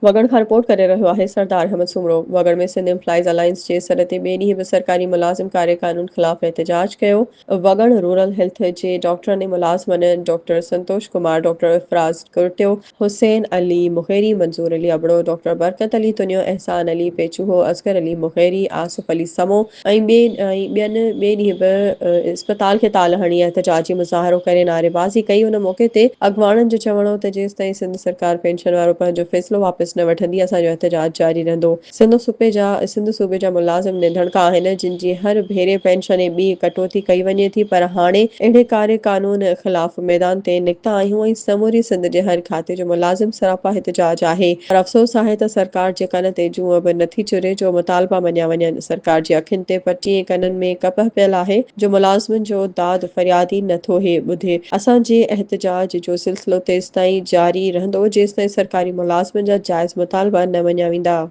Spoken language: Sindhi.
وڳڻ کان رپورٽ ڪري رهيو آهي سردار احمد سومرو. وڳڻ ۾ سنڌ ايمپلائيز الائنس جي سڏ تي ٻئي ڏينهن به سرڪاري ملازم ڪاري قانون خلاف احتجاج ڪيو. وڳڻ رورل هيلٿ جي ڊاڪٽرن ۽ ملازمن ڊاڪٽر سنتوش ڪمار، ڊاڪٽر افراز ڪرٽيو، حسين علي مغيري، منظور علي ابڙو، ڊاڪٽر برڪت علي تنيو، احسان علي پيچوهو، اصغر علي مغيري، آصف علي سمو ۽ ٻين ٻئي ڏينهن به اسپتال کي تال هڻي احتجاجي مظاهرو ڪري نعريبازي ڪئي. ان موقعي تي اڳواڻن جو چوڻ هو ته جيستائين سنڌ سرڪار پينشن وارو پنهنجو فيصلو واپس نه وٺندي اسان جو احتجاج جاري رهندو. سنڌ صوبي جا سنڌ صوبي جا ملازم نڌڻڪا آهن جن جي هر ڀيري پينشن ۽ ٻي ڪٽوتي ڪئي وڃي ٿي پر هاڻي اهڙي ڪاري قانون خلاف ميدان تي نڪتا آهيون ۽ سموري سنڌ جي هر کاتي جو ملازم سراپا احتجاج آهي پر افسوس آهي ته سرڪار جي ڪن تي جونء به نٿي چري جو مطالبا مڃيا وڃن سرڪار جي اکين تي پٽي ۽ ڪنن ۾ ڪپهه پيل آهي جو ملازمن جو داد فرياد ئي نٿو هي ٻڌي اسان جي احتجاج جو سلسلو تيستائين جاري رهندو جيستائين سرڪاري ملازمن جا جائز مطالبا نه مڃيا ويندا.